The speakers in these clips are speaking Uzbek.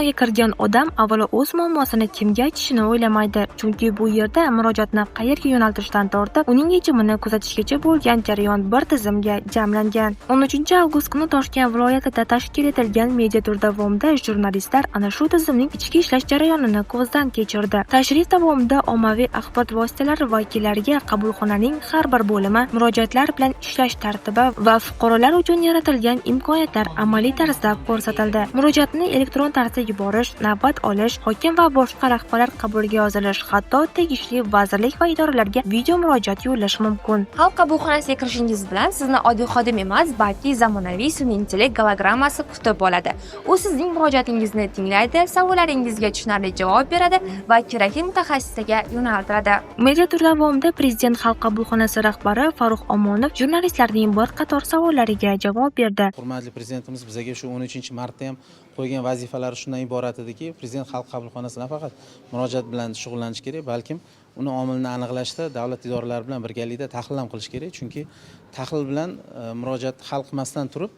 qabulxonaga kirgan odam avvalo o'z muammosini kimga aytishini o'ylamaydi. Chunki bu yerda murojaatni qayerga yo'naltirishdan tortib, uning yechimini kuzatishgacha bo'lgan jarayon bir tizimga jamlangan. 13 avgust kuni Toshkent viloyatida tashkil etilgan media tur davomida jurnalistlar ana shu tizimning ichki ishlash jarayonini ko'zdan kechirdi. Tashrif davomida ommaviy axborot vositalari vakillariga qabulxonaning har bir bo'limi, murojaatlar bilan ishlash tartibi va fuqarolar uchun yaratilgan imkoniyatlar amaliy tarzda ko'rsatildi. Murojaatni elektron tarzda yuborish, navbat olish, hokim va boshqa rahbarlar qabuliga yozilish, hatto tegishli vazirlik va idoralarga video murojaat yo'llash mumkin. Xalq qabulxonasiga kirishingiz bilan sizni oddiy xodim emas, balki zamonaviy sun'iy intellekt gologrammasi kutib oladi. U sizning murojaatingizni tinglaydi, savollaringizga tushunarli javob beradi va kerakli mutaxassisga yo'naltiradi. Media tur davomida Prezident Xalq qabulxonasi rahbari Farruh Omonov jurnalistlarning bir qator savollariga javob berdi. Hurmatli Prezidentimiz bizga shu 13 martda ham qo'ygan vazifalari shundan iborat ediki, Prezident Xalq qabulxonasi nafaqat murojaat bilan shug'ullanishi kerak, balkim uni omilini aniqlashda davlat idoralari bilan birgalikda tahlil ham qilish kerak. Chunki tahlil bilan murojaatni hal qilmasdan turib,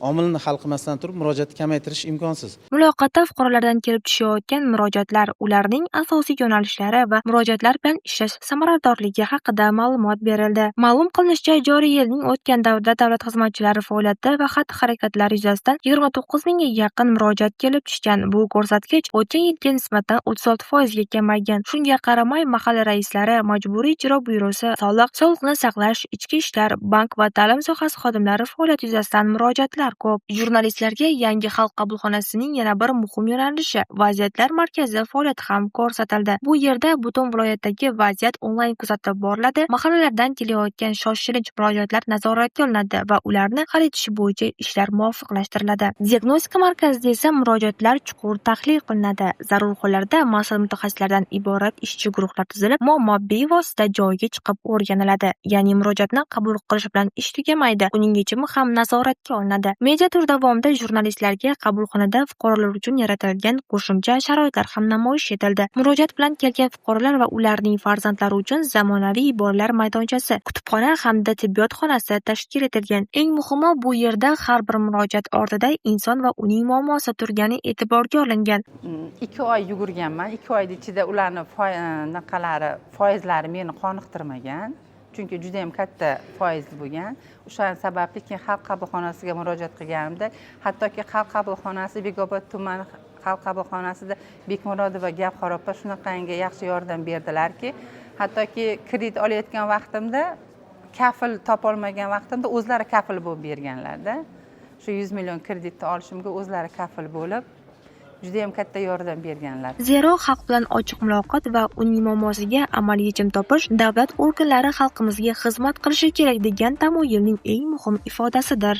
omilini hal qilmasdan turib, murojaatni kamaytirish imkonsiz. Muloqotda fuqarolardan kelib tushayotgan murojaatlar, ularning asosiy yo'nalishlari va murojaatlar bilan ishlash samaradorligi haqida ma'lumot berildi. Ma'lum qilinishicha, joriy yilning o'tgan davrida davlat xizmatchilari faoliyati va xatti-harakatlari yuzasidan 29 mingga yaqin murojaat kelib tushgan. Bu ko'rsatkich o'tgan yilga nisbatan 36% ga kamaygan. Shunga qaramay, mahalla raislari, Majburiy ijro byurosi, soliq, sog'liqni saqlash, ichki ishlar, bank va ta'lim sohasi xodimlari faoliyati yuzasidan murojaatlar ko'p. Jurnalistlarga yangi Xalq qabulxonasining yana bir muhim yo'nalishi – vaziyatlar markazi faoliyati ham ko'rsatildi. Bu yerda butun viloyatdagi vaziyat onlayn kuzatib boriladi, mahallalardan kelayotgan shoshilinch murojaatlar nazoratga olinadi va ularni hal etish bo'yicha ishlar muvofiqlashtiriladi. Diagnostika markazida esa murojaatlar chuqur tahlil qilinadi. Zarur hollarda mas'ul mutaxassislardan iborat ishchi guruhlar tuzilib, muammo bevosita joyiga chiqib o'rganiladi. Ya'ni murojaatni qabul qilish bilan ish tugamaydi, uning yechimi ham nazoratga olinadi. Media tur davomida jurnalistlarga qabulxonada fuqarolar uchun yaratilgan qo'shimcha sharoitlar ham namoyish etildi. Murojaat bilan kelgan fuqarolar va ularning farzandlari uchun zamonaviy bolalar maydonchasi, kutubxona hamda tibbiyot xonasi tashkil etilgan. Eng muhimi, bu yerda har bir murojaat ortida inson va uning muammosi turgani e'tiborga olingan. 2 oy yugurganman. 2 oyni ichida ularni anaqalari, foizlari meni qoniqtirmagan, chunki juda yam katta foiz bo'lgan. O'shani sababli keyin Xalq qabulxonasiga murojaat qilganimda, hattoki Xalq qabulxonasi, Bekobod tumani Xalq qabulxonasida Bekmurodova Gavhar opa shunaqangi yaxshi yordam berdilarki, hattoki kredit olayotgan vaqtimda kafil topolmagan vaqtimda o'zlari kafil bo'lib berganlarda. Shu 100 million kreditni olishimga o'zlari kafil bo'lib, judayam katta yordam berganlar. Zero, xalq bilan ochiq muloqot va uning muammosiga amaliy yechim topish davlat organlari xalqimizga xizmat qilishi kerak degan tamoyilning eng muhim ifodasidir.